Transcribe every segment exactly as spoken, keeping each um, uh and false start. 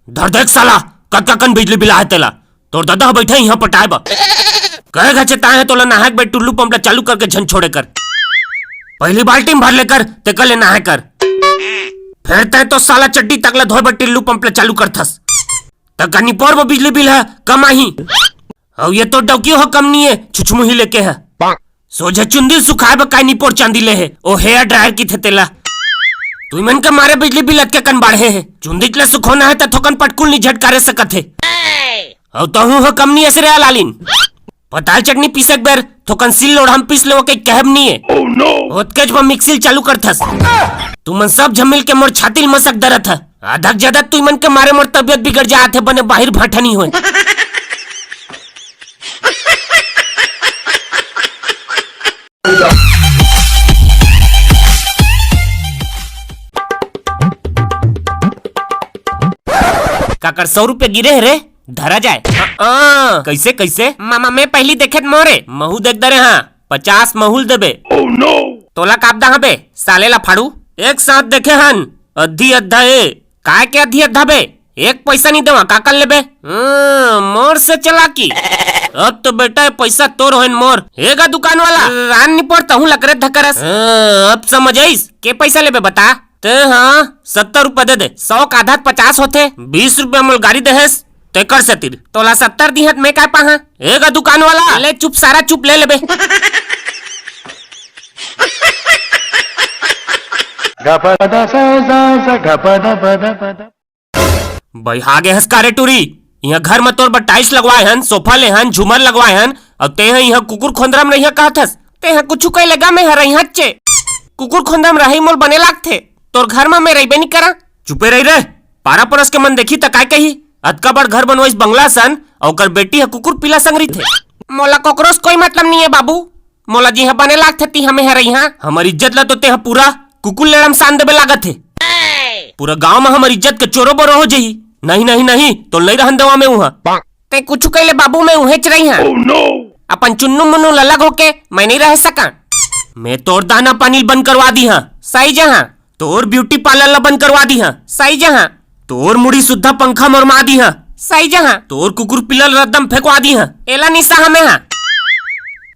धर देख साला, कतका कन बिजली बिल आहे तेला। तोर दादा ह बइठे इहाँ पटाए बर। कहे घचे ताहे तोला नहाए के बेर टुल्लू पंप ला चालू करके झन छोड़े कर। पहिली बाल्टी म भर ले कर, तेकर ले नहाए कर। फेर तैं तो साला चड्डी तक ला धोए बर टुल्लू पंप ला चालू करथस। त का निपोर बर बिजली बिल ह कम आही? अउ ये तो डौकी हो कम नी हे, छुछमुही लेके ह। सोझे चुंदी सुखाए बर काय निपोर चांदी ले हे, ओ हेयर ड्रायर किथे तेला। तुमन के मारे बिजली बिल अतके कन बाढ़े हे। चुंदी ला सुखोना हे त थोकन पटकुल नी झटकारे सकत हे। अउ तहूँ हो कम नी अस रे लालिन। पताल चटनी पीसे के बेर थोकन सिल लोढ़ा म पीस लेवो कहि कहब नी हे। ओतकेच म मिक्सी ल चालू करथस। तुमन सब झन मिल के मोर छाती ल मसक दरत ह। आधा के जादा तुमन के मारे मोर तबियत बिगड़ जात हे, बने बाहिर भाठा नी होय। काकर सौ रुपया गिरे हे रे, धरा जाए। हाँ, कइसे, कइसे? मामा, मैं पहिली देखेत मोरे, महू देख दरे हाँ, पचास महू ल देबे। तोला काबदा हाँ बे, साले ला फाड़ू। एक साथ देखे हन, अद्धी अद्धा ए। काय के अद्धी अद्धा बे? एक पइसा नी देवा, का कर लेबे? हाँ, मोर से चलाकी। अब तो बेटा, ये पइसा तोर होइन मोर। हे गा दुकान वाला, रान निपोर तहूँ लकरे धकरस। हाँ, अब समझ आइस। के पइसा लेबे बता? ते हाँ, सत्तर रुपया दे दे। सौ का आधा त पचास होथे, बीस रुपया मोल गारी देहेस, तेकर सेतिर। तोला सत्तर दिहत मैं काय पाहा? हे गा दुकान वाला, ले चुप सारा चुप, ले लेबे। बइहा गे हस का रे टूरी, इहाँ घर म तोर बर टाइल्स लगवाए हन, सोफा ले हन, झूमर लगवाए हन, अउ तेंह इहाँ कुकुर खोंदरा म रहिहा कहत हस। तेंह कुछु कहि ले गा, मैं ह रहिहाचे। कुकुर खोंदरा म रहई मोल बने लागथे, तोर घर म मैं रहिबे नी करा। चुपे रही रे, पारा पड़ोस के मन देखी त काय कही? अतका बड़ घर बनवाइस बंगला सन, अउ ओकर बेटी ह कुकुर पिला संग रहिथे। मोला कोकरो से कोई मतलब नी हे बाबू, मोला जिहाँ बने लागथे तिहाँ मैं ह रहिहा। हमर इज्जत ला तो तेंह पूरा कुकुर लेड़ा म सान देबे लागत हे। पूरा गांव म हमर इज्जत के चोरो बोरो हो जही। नहीं, नहीं, नहीं, तोल नहीं रहन देवा मैं उहाँ। तें कुछु कहि ले बाबू, मैं उहेंच रहिहा। अपन चुन्नू मुन्नू ल अलग होके मैं नहीं रह सका। मैं तोर दाना पानी ल बंद करवा दिहा। सही जहाँ। तोर ब्यूटी पार्लर ला बंद करवा दिहा। सही जहाँ। तोर मुड़ी सुद्धा पंखा मरमा दिहा। सही जहाँ। तोर कुकुर पिला ल रद्दा म फेंकवा दिहा। एला निसा हमें हा।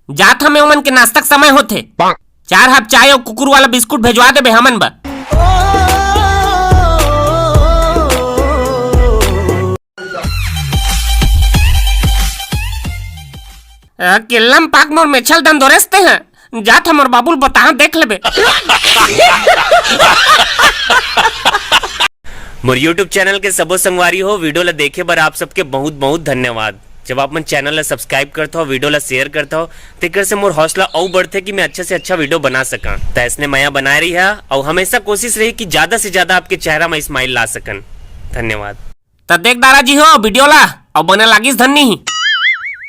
जात हमें ओमन के नाश्ता के समय होथे। चार हाफ चाय अउ कुकुर वाला बिस्कुट भेजवा देबे हमन बर। अकेल्ला म पाक मोर मेछल दन धरेस तेंह। जात हमर बाबू ल बताहा, देख लेबे। मोर YouTube चैनल के सबो संगवारी हो, वीडियो ला देखे बर आप सबके बहुत बहुत धन्यवाद। जब आप मन चैनल ला सब्सक्राइब करत हो, वीडियो ला शेयर करत हो, तेकर से मोर हौसला अउ बढ़थे कि मैं अच्छा से अच्छा वीडियो बना सका। त अइसने मया बनाए रहिहा, अउ हमेशा कोशिश रही कि ज्यादा से ज्यादा आपके चेहरा म स्माइल ला सकन। धन्यवाद। त देख दारा जी हो वीडियो ला, अउ बने लागिस धन नी?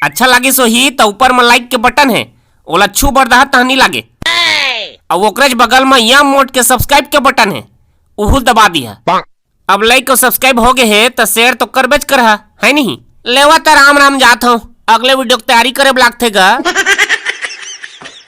अच्छा लागिस होही त ऊपर म लाइक के बटन हे, ओला छू बर दहा तह नी लागे। अउ ओकरेच बगल म यम मोट के सब्सक्राइब के बटन हे, उहू ल दबा दिहा। अब लाइक अउ सब्सक्राइब हो गे हे त शेयर तो करबेच करहा, है नहीं? लेवा त राम राम जात हव, अगले वीडियो के तैयारी करे बर लागथे गा।